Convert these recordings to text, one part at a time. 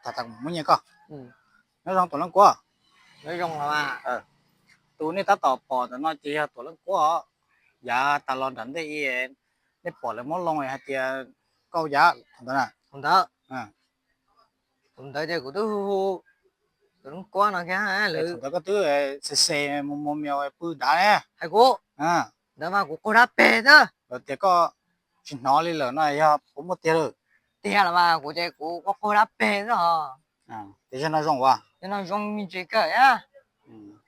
Muab nyiaj koj. Nyob zoo Tuam Leej Kuab. Tus nej tab tom pom ntawm no ces yog Tuam Leej Kuab os. Yav tas los nram ntej i, nej pom lawv muab loo hais tias koj yav ntawd na. Tus ntawd ces kuv twb hu hu Tuam Leej Kuab no, tus ntawd koj twb xe xe mus mus mias pw nrad ne. Hais kuv, ntawd mas kuv qaug dab peg xwb. Lawv tias koj tsis hnov li lawm no yog puas muaj tiag lawm? Tiag los mas kuv ces kuv qaug dab peg xwb os. Tias yog no zoo as? Yog no zoo me ntsis kawg.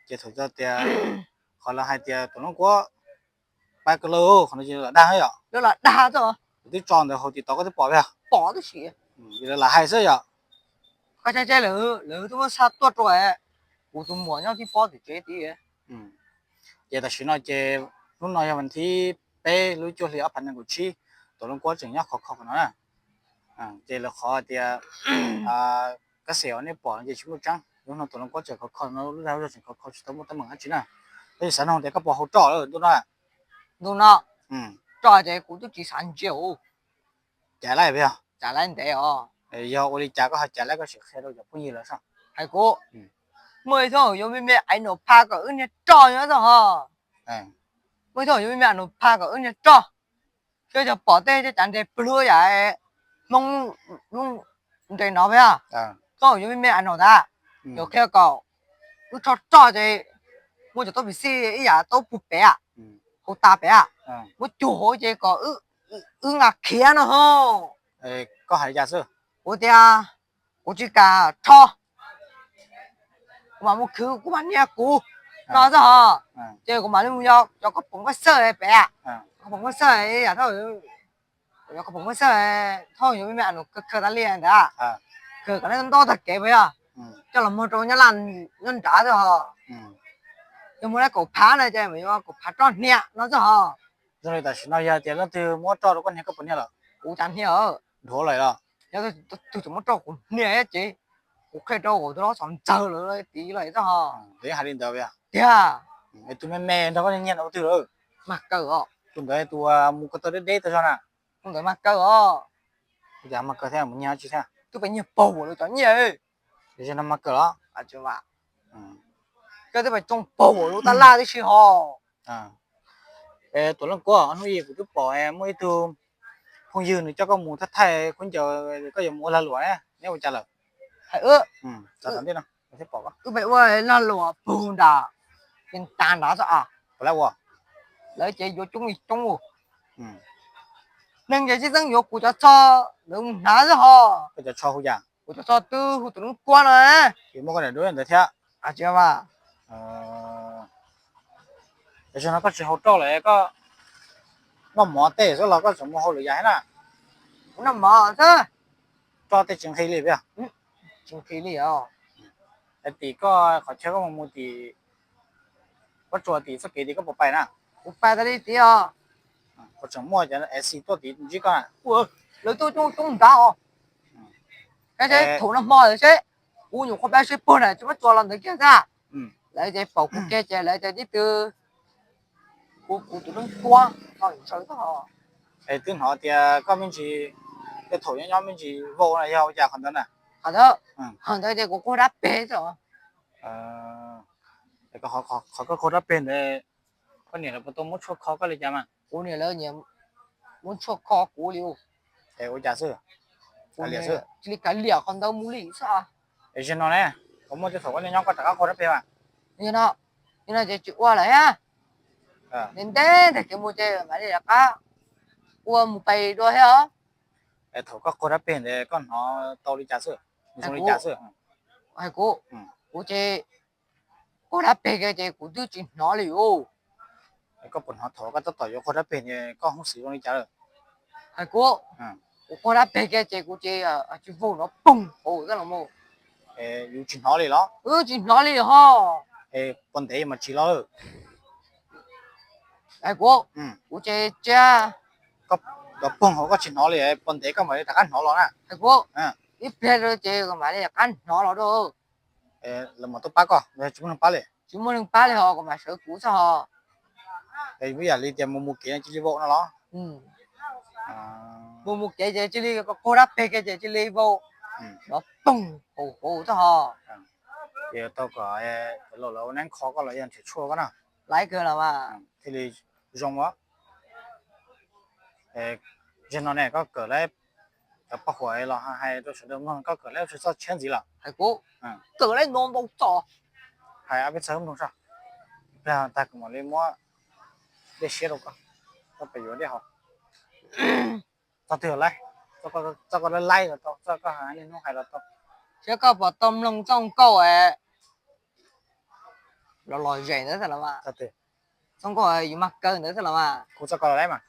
Ces thaum tias qhov lawv hais tias Tuam Leej Kuab pab kawg lawm, qhov no ces lawv dag yom? Lawv lam dag xwb. Lawv twb tso ntawd hauv TikTok koj twb pom thiab? Pom tib si. Lawv lam hais xwb yom? Koj caij caij lawv, lawv twb muab xa tuaj rau kuv tus muam nyob tib pob tim tsev tid. Ces tam sim no ces hnub no yog vas thib peb lub cuaj hli ob phav nees nkaum tsib, Tuam Leej Kuab tseem nyob khov kho qhov no na. Ces lawv qhov tias kab xes uas nej pom no ces tsis muaj tseeb, hnub no Tuam Leej Kuab tseem khov kho no, lub dag lub zog tseem khov kho tsis tau muaj teeb meem dab tsi na. Tab sis xav nug tias koj puas haus roj lawm ntuj no? Ntuj no, roj ces kuv twb tsis xav ntsia. Caiv laib puas yog? Caiv laib ntev os. Yog ua li cas koj ho caiv laib, koj sim qhia rau cov phooj ywg lawv saib. Hais kuv, muaj ib tug yuav me me aiv nus pha kom wb niag roj nyob txog ho. Muaj ib tug yuav me me aiv nus pha kom wb niag roj. Koj cov pom tej cov cav nres pw lub yam Hmoob lub nres no puas yog? Koj yuav me me aiv nus ntag, yuav qhia kom wb tsho roj ces muaj cov taub pim xij ib yam taub pug pem, hau tas pem, muab cuag hauv ces kom wb nqa khiav no ho. Koj hais li cas xwb? Kuv tias kuv tsis kam rho, kuv mam mus khwv kuv mam nias kuv no xwb ho. Ces kuv mam li mus yog cov koj pom koj xawj pem, koj pom koj xawj yam thauj, cov koj pom koj xawj thauj yuav me me aiv nus kawg kawg tas li ntawd, kawg kom nej ntau tag kev puas yog? Coj los muag rau nyab laj nyob nrad xwb ho. Yog muaj lab kaum phav no ces mam yuav kaum phav roj hnia no xwb ho. Zoo li tam sim no yog tias leej twg muab roj rau koj hnia koj puas hnia lawm? Kuv cas hnia. Dhuav lawm los? Yog tus twg muab roj kuv hnia ces kuv qhia rau kuv tus hlob Xov Ntxawg lawv tiv lawm xwb ho. Hais li ntawd tiag. Tus me me nrog koj nyiag ntawd ua twg lawm? Mag Kaw os. Tus ntawd tus mus ko taw deb deb tag zog na. Tus ntawd Mag Kaw os. Ua cas Mag Kaw thiab mus nyiag dab tsi thiab? Twb pem nyiag paug lawv cov nyiaj. Tiam sis no Mag Kaw los? Koj twb pem tsoo paug lub tab laj tib si ho. Tuam Leej Kuab, hnub i kuv twb pom muaj ib tug phooj ywg nws coj koj mus thaij thaij khaub ncaws, koj yuav mus ua lag luam ne, neb ua cas lawm? Hais wb, wb pem ua lag luam pug nram Pem Tas nrad xwb. Lawv ces yuav coob li coob, neeg ces tsis txeeb yuav kuv cov tsho, lawv mus hnav xwb ho. Koj cov tsho hu cas? Kuv cov tsho twb hu Tuam Leej Kuab no. Ces muab koj daim duab ntawd thiab. Tsis mas. Tam sim no koj tsis haus roj lawm, koj noj mov tej xwb los koj tseem mus haus lwm yam thiab na? Kuv noj mov xwb. Roj tej tsis nqhis li puas yog? Tsis nqhis li os. Tim koj qhov chaw koj mus mus tim Pob Tsuas tim txoj kev tim koj puas pais na? Kuv pais tas li tid os. Puas tseem muaj cov A C tuaj tim ntsib koj na? Lawv tuaj coob coob nrad os. Kab seb thaum no hmo lawm seb, kuv nyuam qhuav pab seb puag nram Pob Tsuas los ntawd kiag xwb. Lawv ces pom kuv kiag ces lawv tias tib tw kuv, kuv tus Leej Kuab no ntshaw tag. Es twb hnov tias koj me ntsis, tej thaum nyob nyob me ntsis vau no yog ua cas qhov ntawd na? Qhov ntawd, qhov ntawd ces kuv qaug dab peg xwb os. Qhov koj qaug dab peg ntawd, koj niam lawv puas tau muab tshuaj kho koj li cas mas? Kuv niam lawv nyiam muab tshuaj kho kuv li. Es ua cas xwb? Kuv cia li kav liam qhov ntawd mus li xwb. Es zaum no ne, koj muaj tej thaum koj nyob nyob koj rov qab qaug dab peg mas? Yog no, yog no ces tsis ua lawm thiab. Ntev ntev ntawm kev mus ces mam li rov qab ua mus pais dua thiab os. Es thaum koj qaug dab peg ntawd koj hnov tau li cas xwb? Zoo li cas xwb? Hais kuv, kuv ces qaug dab peg kiag ces kuv twb tsis hnov li os. Koj puas hnov thaum koj tab tom yuav qaug dab peg ntawd koj hnov xwb zoo li cas lawm? Hais kuv, kuv qaug dab peg kiag ces kuv ces tsis vau no poog hauv xwb los mus. Yus tsis hnov li los? Wb tsis hnov li ho. Puas ntev mas tsis los? Hais kuv, kuv ces tsiab, koj poog hauv koj tsis hnov li, puas ntev koj mam li rov qab hnov los na? Hais kuv, ib pliag ces kuv mam li rov qab hnov los rau. Lawv mam tuaj pab koj, tsis muaj neeg pab li? Tsis muaj neeg pab li ho, kuv mam sawv kuv xwb ho. Ib yam li tias mus mus kev cia li vau no los? Mus mus kev ces cia li qaug dab peg kiag ces cia li vau. nrov poog hauv hauv tag ho. Ces tau kom cov laus lawv ua neeb kho koj los yog nrhiav tshuaj koj na. Laiv kawg los mas. Thiaj li zoo os. Zaum no ne koj kawm lab, cov poj huam los hais rau sawv daws mloog, koj kawm lab txog txoj tshiab ntxiv lawm? Hais kuv kawm lab no ntau txog. Hais ob peb txog mloog soj, plag tag kuv mam li muab dej siab rau koj, koj pab yuav dej haus. Txog twg lawm? Txog koj lab laib los tau, txog koj hais niaj hnub hais los tau. Thiab koj puas tau mloog txoj nkauj los los zem ntawd xwb los mas? Txoj nkauj yus mag kaw ntawd xwb los mas. Kuv txoj koj los lab mas.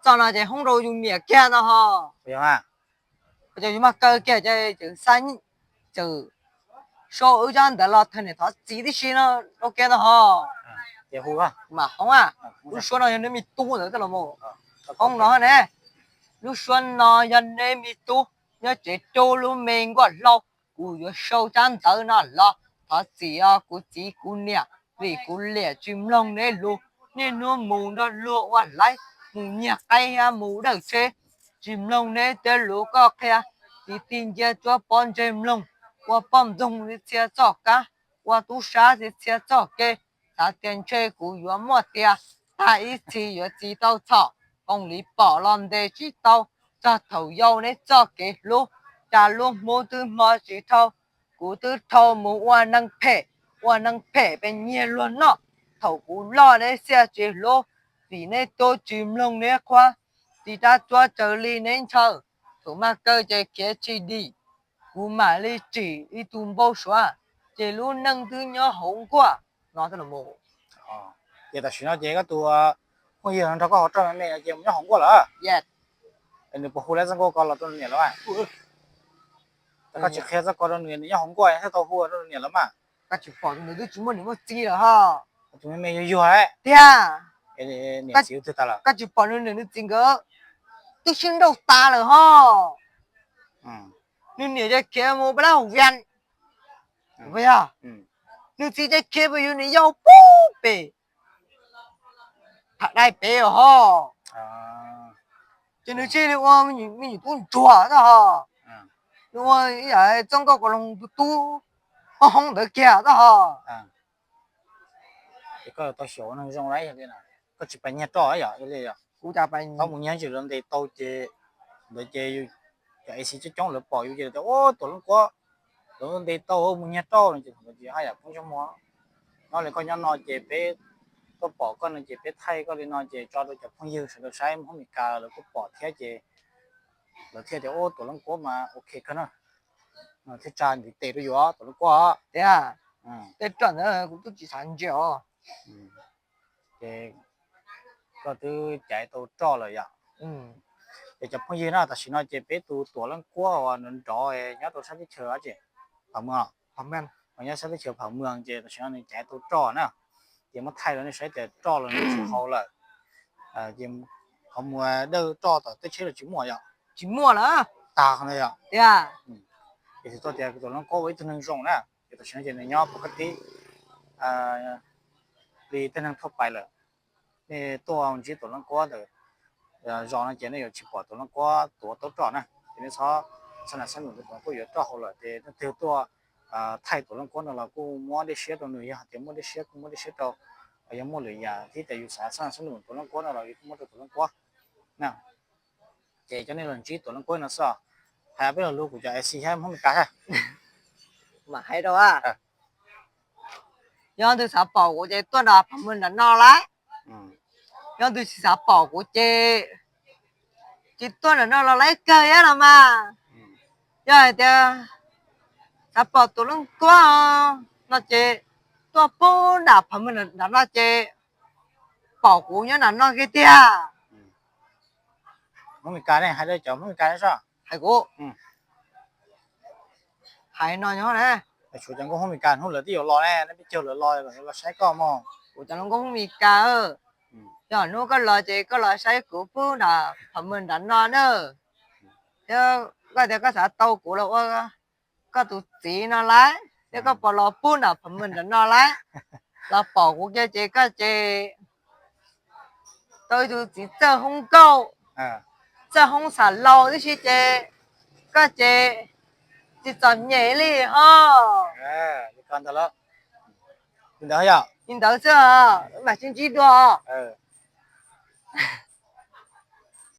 Txoj no ces hoob rau yus niam kiag no ho. Yog mas. Ces yus mag kaw kiag ces tseem xa, tseem sau wb cov ntawv los thov niam thov txiv tib si no rau kiag no ho. Ces hu mas hoob a, lub suab no yog neb me tub ntawd xwb los mas. Hoob no ne, lub suab no yog neb me tub, nyob tsev rau lub me nkuaj hlau. Kuv yuav sau cov ntawv no los thov txim os kuv txiv kuv niam, vim kuv liam tsis mloog neb lus. Niaj hnub mus nrog luag ua laib, mus nyiag qaib thiab mus dawj tsheb, tsis mloog neb tej lus koj qhia. Tiv tig ncia tsuab pob ntseg mloog, ua poj ntxoog txhia txhia txoj kab, ua tub sab txhia txhia txoj kev. Xav tias ntshe kuv yuav muaj tias, tag ib txhis yuav txi tau txhom, koom li pom los ntes tsis tau. Txog thaum yau neb txoj kev hlub, cas lub hnub twb hmo tsis dhau. Kuv twb dhau mus ua neeg phem, ua neeg phem pes nyiag luag noj. Thaum kuv loj neb xiam tsis hlub, vim neb tub tsis mloog neb qhuab. Txiv rab tsuab tsawg li neb ntshaw, thaum mag kaw ces khiav tsis dim. Kuv mam li tsim ib tug npau suav, ces lub neej twb nyob hauv nkuaj no. Ces tam sim no ces koj tus phooj ywg nrog koj hauv roj me me ces mus nyob hauv nkuaj lawm. Nws puas hu lawv txoj nkauj ko los rau nws niam lawm? Koj tsis qhia txoj ko rau nws, nws nyob hauv nkuaj thiaj tau hu rau nws niam lawm mas. Koj tsis pom nws twb tsis muaj niam muaj txiv lawm ho. Tus me me yuag yuag tiag. Niam txiv twg tas lawm? Koj tsis pom nws niam nws txiv nkawd twb sib nrauj tas lawm ho. Nws niam ces khiav mus pab lab hauv vias, yog nws txiv ces khiav pem yus niam yau pub pem tham dai pem ho. Ces nws thiaj li ua me nyuam tub ntsuag tag ho. Nws ua ib yam txoj nkauj kom loo tus tub hoob hoob ntawd kiag tag ho. Ces koj tau xyaum ua neeg zoo lawm yog li, koj tsis pais nyiag roj yog li? Kuv tau mus nyiag tsis lawv ntes tau ces, ntawd ces cov A C coob coob lawv pom yus ces lawv tias ua Tuam Leej Kuab, lawv ntes tau mus nyiag roj no ces thaum ntawd ces haj yam poob ntsej muag. Nyob li koj nyob no ces peb tuaj pom koj no ces peb thaij koj li no ces tso rau cov phooj ywg sawv daws saib, Hmoob Mes Kas lawv kuj pom thiab ces lawv thiaj tias ua Tuam Leej Kuab mas ok kawg na, thiaj tsa ntiv tes rau yus Tuam Leej Kuab. Tiag, tej roj ntawd kuv twb tsis xav ntsia os. Ces koj twb caiv tau roj lawm yom? Ces cov phooj ywg na, tam sim no ces peb tus Tuam Leej Kuab uas nrov nrov nyob rau sab teb chaws Pham Mws, nyob sab teb chaws Pham Mws ces tam sim no nws caiv tau roj na. Ces muab thaij rau nej saib tias roj los nws tsis haus lawm. Ces ho mus dawj roj tom tej tsheb los tsis muaj yom? Tsis muaj lawm. Tag no yom? Tiag. Ces txhais tau tias Tuam Leej Kuab ua ib tug neeg zoo na, ces tam sim no ces nws nyob pov kab tib li tej neeg thuaj pais lawm. Nej tuaj ntsib Tuam Leej Kuab ntawm zos no ces nej yuav tsis pom Tuam Leej Kuab tuav tau roj na. Ces nej txhob xav nas xav nus, Tuam Leej Kuab yuav roj haus lawm ces leej twg tuaj thaij Tuam Leej Kuab no los kuj muab dej siab rau nws, yog hais tias muaj dej siab kuj muab dej siab rau, yog muaj lwm yam thiab tias yus xav xav nas xav nus Tuam Leej Kuab no los yus kuj muab rau Tuam Leej Kuab na. Ces cov nej los ntsib Tuam Leej Kuab no xwb. Hais peb los lus kuv cov A C thiab Hmoob Mes Kas thiab. Mam hais rau, yog leej twg xav pom kuv ces tuaj nram Pham Mws nram no lauj. Yog leej twg tsis xav pom kuv ces tsis tuaj nram no los laib kawg thiab los mas. Yog hais tias xav pom Tuam Leej Kuab no ces tuaj pub nram Pham Mws nram no ces pom kuv nyob nram no kiag tiag. Hmoob Mes Kas ne, hais rau cov Hmoob Mes Kas soj. Hais kuv, hais no nyob na. Tshuav cov nkauj Hmoob Mes Kas hnub lawv twb yuav los ne, nej peb caug lawv los, los saib koj mog. Kuv cov nkauj Hmoob Mes Kas, yog hnub koj los ces koj los saib kuv pub nram Pham Mws nram no na. Thiab koj tias koj xav tau kuv los ua koj tus txiv no lauj, thiab koj puas los pub nram Pham Mws nram no lauj? Los pom kuv kiag ces koj ces tau ib tug txiv txawj hoob nkauj, txawj hoob xas laus tib si ces koj ces Tsis txom nyem li ho. Li ko ntag los? Li ntawd yog? Li ntawd xwb, mam sib ntsib dua.